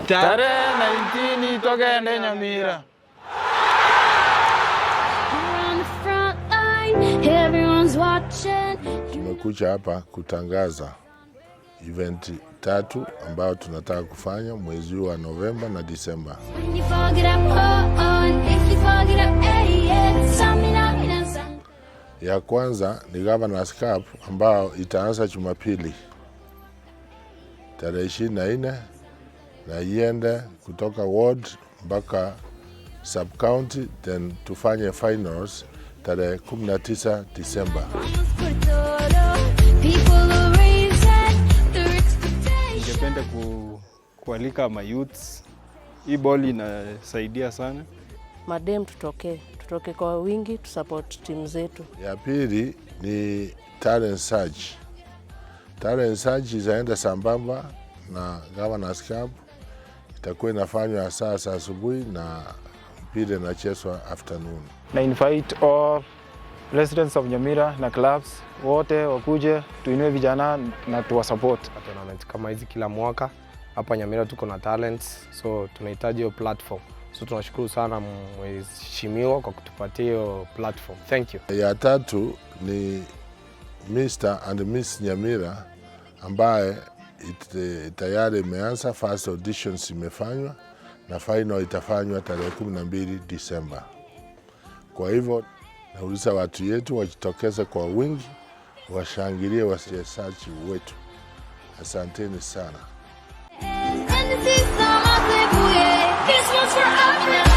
Tarehe 19 togende Nyamira. You're on the front line, everyone's watching. Tumekuja hapa kutangaza event tatu ambayo tunataka kufanya mwezi huu wa Novemba na Disemba. When you fog it up, oh, and if you fog it up, hey, yeah. Samina, mina, sam. Ya kwanza ni Governors Cup ambayo itaanza Jumapili tarehe 24 na iende kutoka ward mpaka sub county, then tufanye finals tarehe 19 Disemba. People are raising their expectations. Ningependa kualika mayouths. Hii ball inasaidia sana. Madem tutokee, tutoke kwa wingi tusupport timu zetu. Ya pili ni talent search. Talent search itaenda sambamba na Governors Cup, itakuwa inafanywa saa za asubuhi na mpira inachezwa afternoon. Na invite all residents of Nyamira na clubs wote wakuje tuinue vijana na tuwasupport. Tournament kama hizi kila mwaka hapa Nyamira tuko na talents, so tunahitaji hiyo platform. So tunashukuru sana mheshimiwa kwa kutupatia hiyo platform. Thank you. Ya tatu ni Mr and Miss Nyamira ambaye tayari imeanza, first auditions imefanywa na final itafanywa tarehe 12 Disemba. Kwa hivyo nauliza watu yetu wajitokeze kwa wingi, washangilie wachezaji wetu. Asanteni sana. And this is This one's for Africa.